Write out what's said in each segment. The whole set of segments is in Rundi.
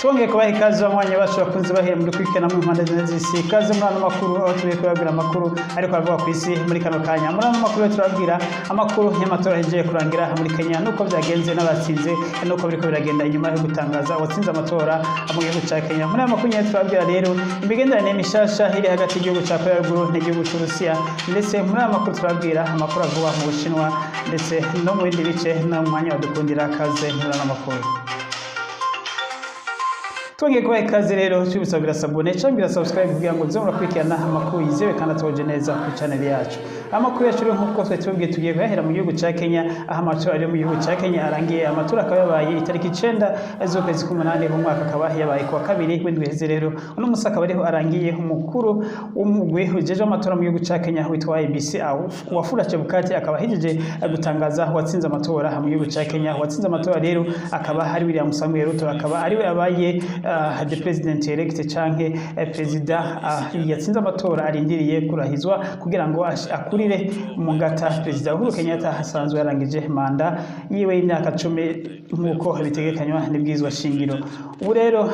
Twongeye kubaha ikaze, abanywanyi bacu bakunze bahiye muri kwikena mu mpande zine z'isi. Ikaze muri ano makuru, aho tugiye kubabwira amakuru ariko aravugwa ku isi muri kano kanya. Muri ano makuru turababwira amakuru y'amatora yagiye kurangira muri Kenya, nuko byagenze n'abatsinze, nuko biriko biragenda inyuma yo gutangaza uwatsinze amatora mu gihugu ca Kenya. Muri aya makuru nyene turababwira rero imigenderanire mishasha iri hagati y'igihugu ca Korea ya Ruguru n'igihugu c'Uburusiya. Ndetse muri aya makuru turababwira amakuru avugwa mu Bushinwa ndetse no mu bindi bice. No mu mwanya wadukundira, kaze muri ano makuru. Twongeye kubaha ikaze rero, tubisaba kugira s'abonner cyangwa kugira subscribe kugira ngo muze murakurikirana amakuru yizewe kandi atoje neza ku channel yacu. Amakuru yacu rero, nk'uko twari tubabwiye, tugiye kuyahera mu gihugu ca Kenya, aho amatora ari mu gihugu ca Kenya arangiye. Amatora akaba yabaye itariki 9 z'ukwezi k'umunani mu mwaka, akaba yabaye kuwa kabiri w'indwi iheze. Rero uno musi akaba ariho arangiye. Umukuru w'umugwi ujejwe amatora mu gihugu ca Kenya witwa IEBC, Wafula Chebukati, akaba ahejeje gutangaza uwatsinze amatora mu gihugu ca Kenya. Uwatsinze amatora rero akaba ari William Samuel Ruto, akaba ariwe abaye the president elect canke perezida yatsinze amatora arindiriye kurahizwa kugira ngo akurire mu ngata Perezida Uhuru Kenyatta asanzwe yarangije manda yiwe y'imyaka 10 nk'uko bitegekanywa n'ibwirizwa shingiro. Ubu rero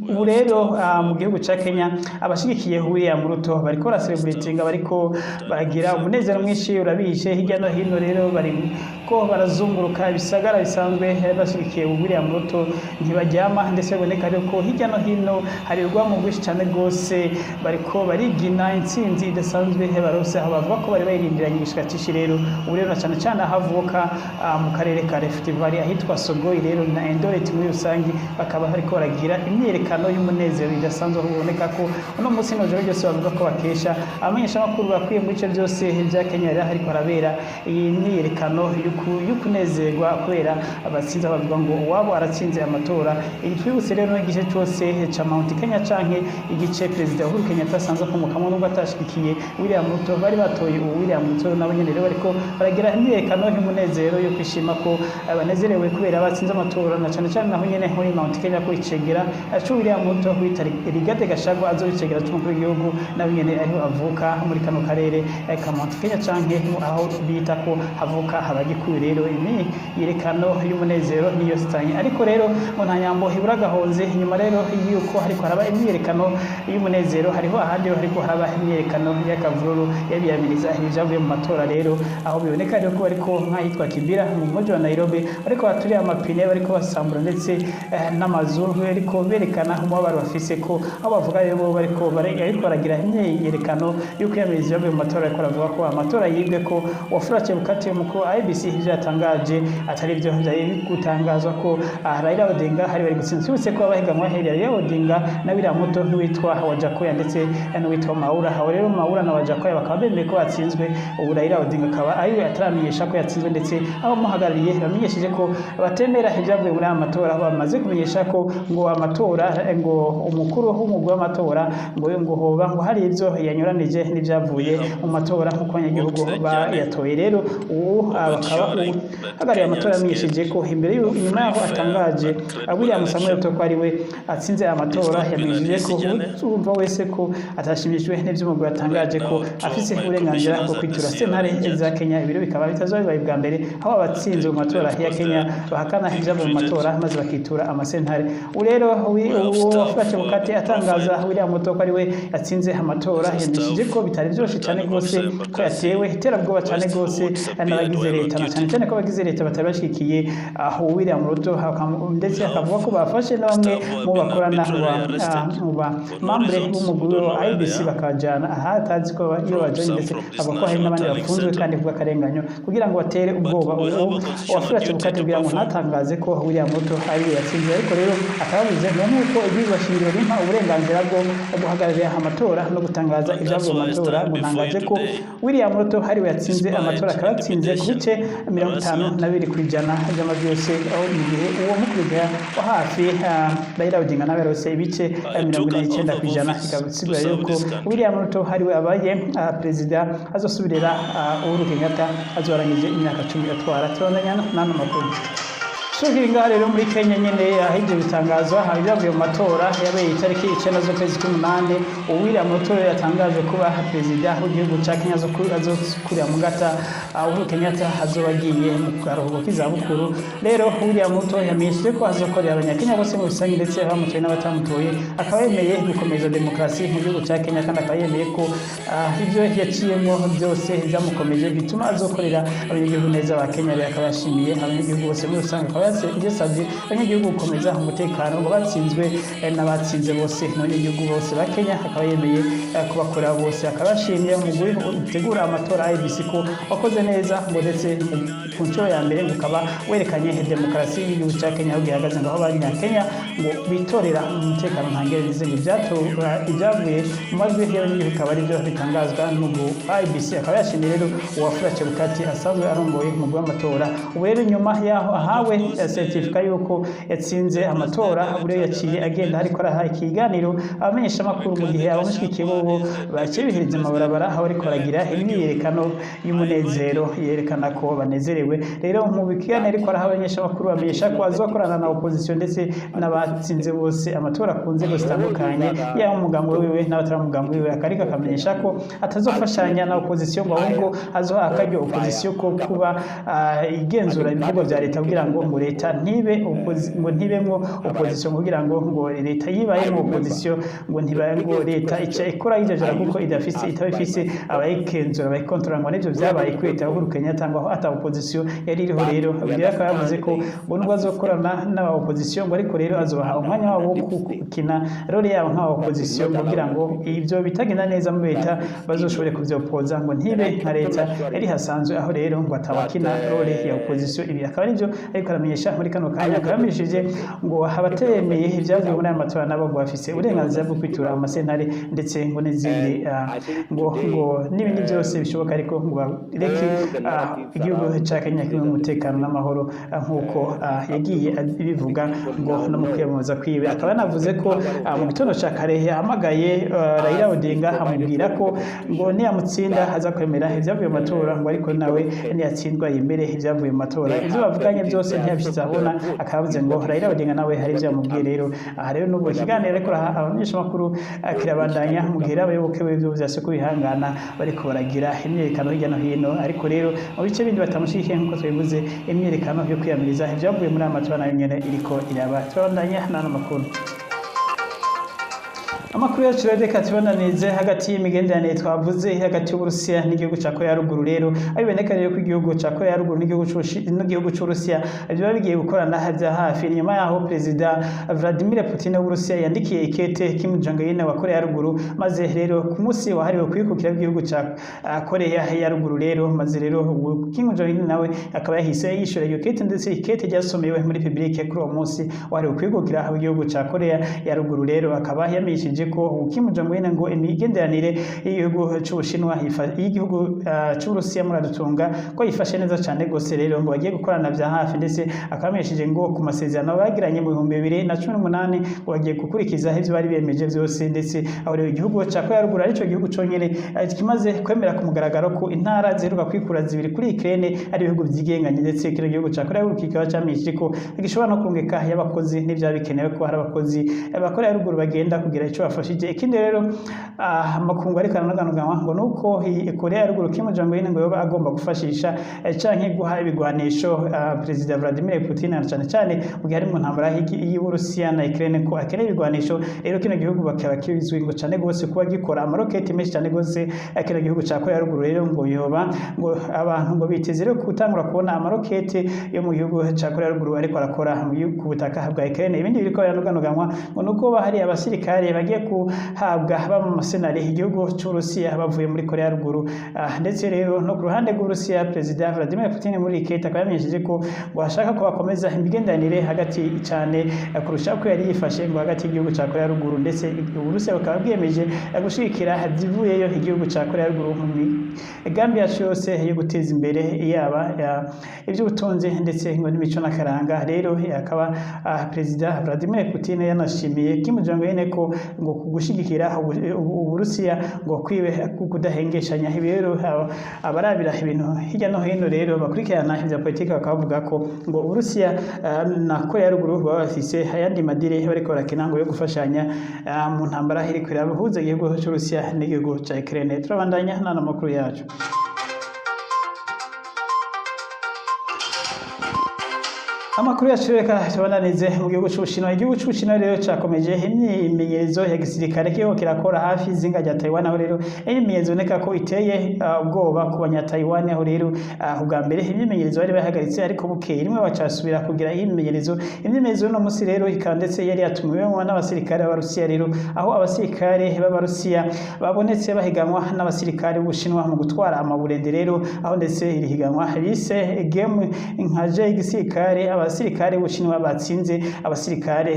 ubu rero mu gihugu ca Kenya abashigikiye William Ruto bariko baracelebratinga, bariko baragira umunezero mwinshi urabishe hirya no hino. Rero bariko barazunguruka ibisagara bisanzwe bashigikiye William Ruto, ntibaryama. Ndetse biboneka rero ko hirya no hino hari urwamo rwinshi cyane rwose, bariko barigina intsinzi idasanzwe barose, aho bavuga ko bari bayirindiranye igishika cishi. Rero ubu rero na cyane cyane aho avuka mu karere ka Rift Valley ahitwa Sogoi rero na Eldoret muri rusangi, bakaba bariko baragira imyiyerekano y'umunezero idasanzwe, aho biboneka ko uno munsi n'ijoro ryose bavuga ko bakesha. Abamenyeshamakuru bakwiye mu bice byose bya Kenya rero hariko harabera iyi myiyerekano y'ukunezerwa kubera abatsinze, bavuga ngo uwabo aratsinze amatora. Iyi twibutse rero n'igice cyose ca Mount Kenya canke igice Perezida Uhuru Kenyatta asanzwe akomokamo, nubwo atashigikiye William Ruto, bari batoye ubu William Ruto, nabo nyene rero bariko baragira imyiyerekano y'umunezero yo kwishima ko banezerewe kubera batsinze amatora, na cane cane naho nyene muri Mount Kenya ko icegera cu William Ruto wita Rigathi Gachagua azobicegera c'umukuru w'igihugu, nawe nyene ariho avuka muri kano karere ka Mount Kenya canke aho bita ko havuka Abagikuyu. Rero imyiyerekano y'umunezero niyo sitanye, ariko rero ngo nta nyambo ibura agahonze. Inyuma rero yuko hariko haraba imyiyerekano y'umunezero, hariho ahandi hariko haraba imyiyerekano y'akavururu yabiyamiriza ibyavuye mu matora. Rero aho biboneka rero ko bariko nk'ahitwa Kibera mu mujyi wa Nairobi bariko baturiye amapine, bariko basambura ndetse n'amazu, bariko berekana umubabaro bafise ko aho bavuga rero bo bariko baragira imyiyerekano yo kwiyamiriza ibyavuye mu matora, ariko baravuga ko amatora yibwe, ko Wafula Chebukati umukuru wa IEBC ivyo yatangaje atari byo vyari gutangazwa, ko Raila Odinga hari bari gutsinda. Twibutse ko abahiganwa hari Raila Odinga na William Ruto n'uwitwa Wajackoyah ndetse n'uwitwa Mwaura. Aho rero Mwaura na Wajackoyah bakaba bemeye ko batsinzwe. Ubu Raila Odinga akaba ariwe ataramenyesha ko yatsinzwe, ndetse abamuhagarariye bamenyesheje ko batemera ibyavuye muri aya matora, aho bamaze kumenyesha ko ngo amatora, ngo umukuru w'umugwi w'amatora ngo hoba ngo hari ibyo yanyuranije n'ibyavuye mu matora nk'uko abanyagihugu bayatoye. Rero ubu bakaba uhagarariye amatora yamenyesheje ko imbere inyuma yaho atangaje William Samuel Ruto ko ari we atsinze amatora, yamenyesheje ko urumva wese ko atashimishijwe n'ivy'umugwi yatangaje ko afise uburenganzira bwo kwitura sentare za Kenya. Ibiro bikaba bitazoba bibaye bwa mbere aho abatsinze mu matora ya Kenya bahakana ibyavuye mu matora maze bakitura amasentare. Ubu rero uwo Wafula Chebukati atangaza William Ruto ko ari we yatsinze amatora, yamenyesheje ko bitari vyoroshe cyane rwose, ko yatewe iterabwoba cyane rwose n'abagize leta, na cyane cyane ko abagize leta batari bashigikiye aho William Ruto, ndetse akavuga ko bafashe na bamwe mu bakorana mu ba membre b'umugwi wa IEBC bakajana aha atazi ko iyo bajanye, ndetse avuga ko hari n'abandi bafunzwe kandi kubw'akarenganyo kugira ngo batere ubwoba uwo Wafula Chebukati kugira ngo ntatangaze ko William Ruto ari we yatsinze. Ariko rero akababuze ngo nk'uko ibwirizwa shingiro rimpa uburenganzira bwo guhagararira amatora no gutangaza ibyavuye mu matora, ngo ntangaje ko William Ruto ari we yatsinze amatora, akaba yatsinze ku bice 52% by'amajwi yose, aho mu gihe uwo mukurikira wa hafi Raila Odinga nawe yarose ibice 49%. Bikasigura yuko William Ruto ari we abaye perezida azosubirira Uhuru Kenyatta azorangiza imyaka 10 atwara. Turabandanya n'ano makuru. Tukiri ngaha rero muri Kenya nyene, aho ivyo bitangazwa ibyavuye mu matora yabaye itariki 9 z'ukwezi k'umunani, William Ruto yatangaje kuba perezida w'igihugu ca Kenya azokurira mu gata Uhuru Kenyatta azoba agiye mu karuhuko k'izabukuru. Rero William Ruto yamenyesheje ko azokorera Abanyakenya bose muri rusange, ndetse abamutoye n'abatamutoye. Akaba yemeye gukomeza demokarasi mu gihugu ca Kenya, kandi akaba yemeye ko ivyo yaciyemwo byose byamukomeje, bituma azokorera abanyagihugu neza ba Kenya. Rero akaba yashimiye abanyagihugu bose muri rusange, akaba yasabye abanyagihugu gukomeza umutekano, ngo batsinzwe n'abatsinze bose n'abanyagihugu bose ba Kenya, akaba yemeye kubakorera bose. Akaba yashimye umugwi utegura amatora IEBC ko wakoze neza, ngo ndetse ku nshuro ya mbere ngo ukaba werekanye demokarasi y'igihugu cya Kenya aho gihagaze, ngo aho Abanyakenya ngo bitorera umutekano ntangere, ndetse ngo ibyavuye mu majwi y'abanyagihugu bikaba ari byo bitangazwa n'ubwo IEBC. Akaba yashimiye rero Uwafula Chebukati asanzwe arongoye umugwi w'amatora. Ubu rero nyuma yaho ahawe certificat yuko yatsinze amatora, ubu rero yaciye agenda ariko araha ikiganiro abamenyeshamakuru, mu gihe abamushyigikiye bobo baciye bihereza amabarabara, aho bariko baragira imyiyerekano y'umunezero yerekana ko banezerewe. Rero mu kiganiro ariko araha abamenyeshamakuru, bamenyesha ko azokorana na opposition ndetse n'abatsinze bose amatora ku nzego zitandukanye, yaba umugambi wiwe n'abatari umugambi wiwe. Akariko akamenyesha ko atazofashanya na opposition, ngo ahubwo azoha akaryo opposition ko kuba igenzura ibikorwa vya leta, kugira ngo leta ntibe ngo ntibemwo opposition, kugira ngo leta yibayemo opposition ngo ntibaye, ngo leta ica ikora yijajara kuko idafise, itaba ifise abayikenzura, abayikontorora, ngo nivyo vyabaye kuri leta ya Uhuru Kenyatta, ngo aho ata opposition yari iriho. Rero Bigira akaba yavuze ko ngo nubwo azokorana n'aba opposition, ngo ariko rero azobaha umwanya wabo wo gukina role yabo nk'aba opposition, kugira ngo ivyo bitagenda neza muri leta bazoshobore kuvyopoza, ngo ntibe nka leta yari hasanzwe, aho rero ngo atabakina role ya opposition. Ibi akaba arivyo ariko aramenyesha muri kano kanya. Akaba yamenyesheje ngo abatemeye ivyavuye muri aya matora nabo ngo bafise uburenganzira bwo kwitura amasentare, ndetse ngo n'izindi ngo n'ibindi byose bishoboka, ariko ngo bareke igihugu ca Kenya kimwe umutekano n'amahoro, nk'uko yagiye abivuga ngo no mu kwiyamamaza kwiwe. Akaba yanavuze ko mu gitondo ca kare yahamagaye Raila Odinga, amubwira ko ngo niyamutsinda aza kwemera ivyavuye mu matora, ngo ariko nawe niyatsindwa yemere ivyavuye mu matora. Ivyo bavuganye byose ntiyabishyize abona, akaba yavuze ngo Raila Odinga nawe hari ivyo yamubwiye. Rero aha rero n'ubwo ikiganiro ariko abamenyeshamakuru kirabandanya, mu gihe abayoboke be byo vyase kubihangana bariko baragira imyiyerekano hirya no hino. Ariko rero mu bice bindi batamushigikiye, nk'uko twabivuze, imyiyerekano yo kwiyamiriza ivyavuye muri aya matora nayo nyene iriko iraba. Turabandanya n'ano makuru. Amakuru yacu rero reka tubananize hagati y'imigenderanire twavuze hagati y'Uburusiya n'igihugu ca Korea ya Ruguru. Rero aho biboneka rero ko igihugu ca Korea ya Ruguru n'igihugu c'Uburusiya biba bigiye gukorana vya hafi, nyuma yaho Perezida Vladimir Putin w'Uburusiya yandikiye ikete Kim Jong Un wa Korea ya Ruguru, maze rero ku munsi wahariwe kwikukira w'igihugu ca Korea ya Ruguru. Rero maze rero Kim Jong Un nawe akaba yahise yishura iyo kete, ndetse ikete ryasomewe muri public kuri uwo munsi wahariwe kwikukira w'igihugu ca Korea ya Ruguru. Rero akaba yamenyesheje ko Kim Jong Un ngo imigenderanire y'igihugu c'Ubushinwa, y'igihugu c'Uburusiya, muradutunga, ko yifashe neza cane gose. Rero ngo bagiye gukorana vya hafi, ndetse akaba yamenyesheje ngo ku masezerano bagiranye mu 2018 ngo bagiye gukurikiza ivyo bari bemeje vyose. Ndetse aho rero igihugu ca Korea ya Ruguru arico gihugu conyene kimaze kwemera ku mugaragaro ko intara ziheruka kwikura zibiri kuri Ukraine ari ibihugu vyigenganye. Ndetse kino gihugu ca Korea ya Ruguru kikaba camenyesheje ko gishobora no kurungika y'abakozi n'ivyaba bikenewe, ko hari abakozi ba Korea ya Ruguru bagenda kugira ico bafashije. Ikindi rero amakungu ariko aranaganwa ngo nuko Korea ya Ruguru, Kim Jong Un, ngo yoba agomba gufashisha canke guha ibigwanisho Perezida Vladimir Putin, na cane cane mu gihe ari mu ntambara y'Uburusiya na Ukraine, ko akeneye ibigwanisho. Rero kino gihugu bakaba kizwi ngo cane gose kuba gikora amaroketi menshi cane gose, kino gihugu ca Korea ya Ruguru. Rero ngo yoba ngo abantu ngo biteze rero gutangura kubona amaroketi yo mu gihugu ca Korea ya Ruguru ariko arakora ku butaka bwa Ukraine. Ibindi biriko biranoganwa ngo nuko hari abasirikare bagiye kuhabwa ba mu masenari igihugu c'Uburusiya bavuye muri Korea ya Ruguru. Ndetse rero no ku ruhande rw'Uburusiya, Perezida Vladimir Putin muri ikete akaba yamenyesheje ko ngo ashaka ko bakomeza imigenderanire hagati cyane kurusha uko yari yifashe ngo hagati y'igihugu ca Korea ya Ruguru, ndetse Uburusiya bukaba bwiyemeje gushigikira zivuyeyo igihugu ca Korea ya Ruguru mu migambi yacu yose yo guteza imbere yaba ivy'ubutunzi ndetse ngo n'imico n'akaranga. Rero akaba Perezida Vladimir Putin yanashimiye Kim Jong Un ko ngo kugushigikira Uburusiya ngo kwiwe kudahengeshanya. Ibi rero abarabira ibintu hirya no hino rero bakurikirana ivya politiki bakavuga ko ngo Uburusiya na Korea ya ruguru baba bafise ayandi madire bariko barakina ngo yo gufashanya mu ntambara iriko irahuza igihugu c'Uburusiya n'igihugu ca Ukraine. Turabandanya n'ano makuru yacu. Amakuru yacu reka tubananize mu gihugu c'Ubushinwa. Igihugu c'Ubushinwa rero cakomeje imyimenyerezo ya gisirikare kiriko kirakora hafi y'izinga rya Taiwan, aho rero imyimenyerezo iboneka ko iteye ubwoba ku banya Taiwan, aho rero ubwa mbere imyimenyerezo bari bahagaritse, ariko bukeye rimwe bacasubira kugira imyimenyerezo. Imyimenyerezo y'uno musi rero ikaba ndetse yari yatumiwemwo n'abasirikare b'Abarusiya, rero aho abasirikare b'Abarusiya babonetse bahiganwa n'abasirikare b'Ubushinwa mu gutwara amaburende, rero aho ndetse iri higanwa bise game nkaje y'igisirikare, abasirikare b'Ubushinwa batsinze abasirikare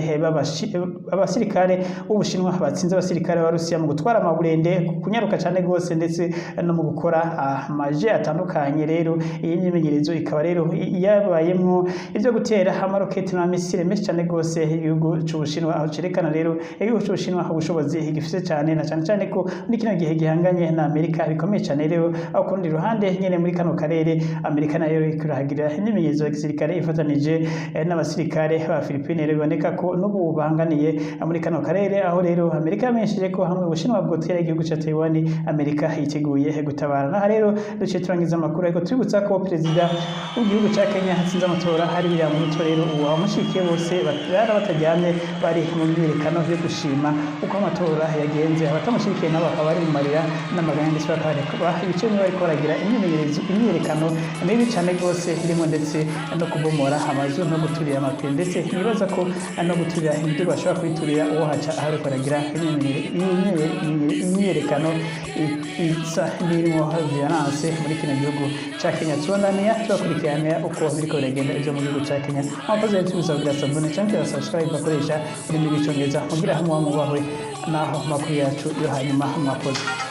b'Ubushinwa batsinze abasirikare b'Abarusiya mu gutwara amaburende, kunyaruka cane gose ndetse no mu gukora amaje atandukanye. Rero iyi myimenyerezo ikaba rero yabayemwo ivyo gutera amaroketi n'amisile menshi cane gose igihugu c'Ubushinwa, aho cerekana rero igihugu c'Ubushinwa ubushobozi gifise cane, na cane cane ko muri kino gihe gihanganye na Amerika bikomeye cane. Rero aho ku rundi ruhande nyene muri kano karere Amerika nayo iriko irahagira imyimenyerezo ya gisirikare ifatanije n'abasirikare ba Philippines, rero biboneka ko n'ubu bahanganiye muri kano karere, aho rero Amerika yamenyesheje ko hamwe Ubushinwa bwotera igihugu ca Taiwan, Amerika yiteguye gutabara. Naha rero duciye turangiza amakuru, ariko tubibutsa ko perezida w'igihugu ca Kenya hatsinze amatora hari William Ruto. Rero ubu abamushigikiye bose barara bataryamye, bari mu myiyerekano yo gushima uko amatora yagenze. Abatamushigikiye nabo bakaba bari mu marira n'amaganya, ndetse bakaba ibice bimwe bariko baragira imyiyerekano mibi cane gose, irimo ndetse no kubomora amazu no guturira amapine, ndetse nibaza ko no guturira imiduga bashobora kuyiturira uwo haca aho ariko aragira imyiyerekano isa n'irimo violence muri kino gihugu ca Kenya. Tubandanya tubakurikirana uko biriko biragenda ivyo mu gihugu ca Kenya. Abakozi rero tubisaba kugira sabone canke kugira subscribe bakoresha ururimi rw'icongereza, mugira hamwe mubahwe naho makuru yacu yo hanyuma. Mwakoze.